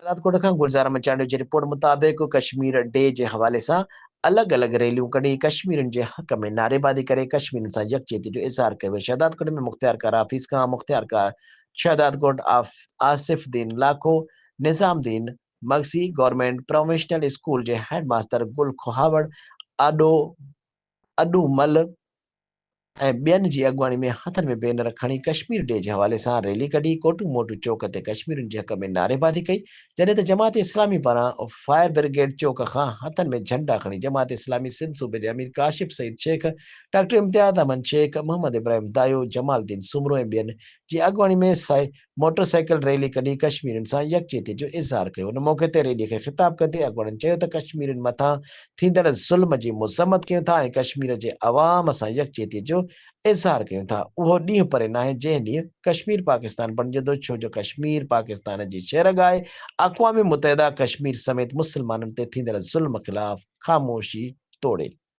شهدادڪوٽ کان گلزار احمد چانڊيو جي رپورٽ مطابق ڪشمير ڊي جي حوالي سان الڳ الڳ ريليون ڪڍي ڪشميرين جي حق ۾ نعريبازي ڪري ڪشميرين سان يڪجهتي جو اظهار ڪيو ويو شهدادڪوٽ ۾ مختيارڪار آفيس کان مختيارڪار Shahdadkot Asif Din Lakho Nizam Uddin Magsi government provincial school جي هيڊ ماستر گل کهاوڙ آڏو اڏو مل ۽ ٻين جي اڳواڻي ۾ هٿن ۾ بينر کڻي ڪشمير ڊي جي حوالي سان ريلي ڪڍي ڪوٽو موٽو چوڪ تي ڪشميرين جي حق ۾ نعريبازي ڪئي جڏهن ته جماعت اسلامي پاران فائر برگيڊ چوڪ کان هٿن ۾ جهنڊا کڻي جماعت اسلامي سنڌ صوبي جي امير ڪاشف سعيد شيخ، ڊاڪٽر امتياز احمد شيخ، محمد ابراهيم دايو، جمال الدين سومرو ۽ ٻين جي اڳواڻي ۾ موٽر سائيڪل ريلي ڪڍي ڪشميرين سان يڪجهتي جو اظهار ڪيو. ان موقعي تي ريلي کي خطاب ڪندي اڳواڻن چيو ته ڪشميرين مٿان ٿيندڙ ظلم جي مذمت ڪيون ٿا ۽ ڪشمير جي عوام سان يڪجهتي جو اظهار ڪيون ٿا، اهو ڏينهن پري ناهي جنهن ڏينهن ڪشمير پاڪستان بڻجندو ڇو جو ڪشمير پاڪستان جي شهرڳ آهي، اقوام متحده ڪشمير سميت مسلمانن تي ٿيندڙ ظلم خلاف خاموشي ٽوڙي.